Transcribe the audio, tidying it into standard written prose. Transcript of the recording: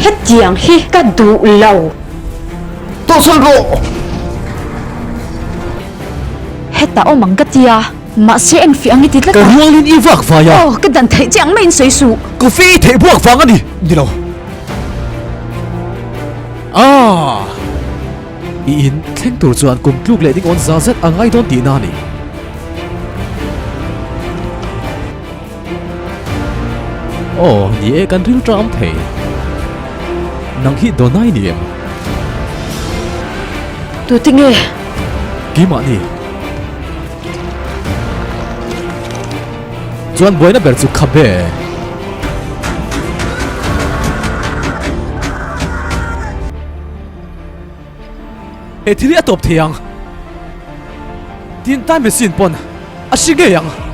Hetiang hi ka duh lo. Tawhchhan rawh! Hetah awm ang ka tia, mahse engfih ang i ti tlat a. Ka rualin i vak vai a. Aw, ka dan theih che ang maiin sawi suh. Coffee i theih buak vang a ni. Ni lo. Ah! I in thleng tur chuan kum tluk leh ding awn za zet a ngai dawn tihna a ni. Aw, ni e kan ril ṭam thei. Nang hi Donai ni em? Tute nge? Keimah ni. Chuan buaina ber chu khabe. He thil hi a tawp thei ang. Tin time machine pawn a hri ngei ang.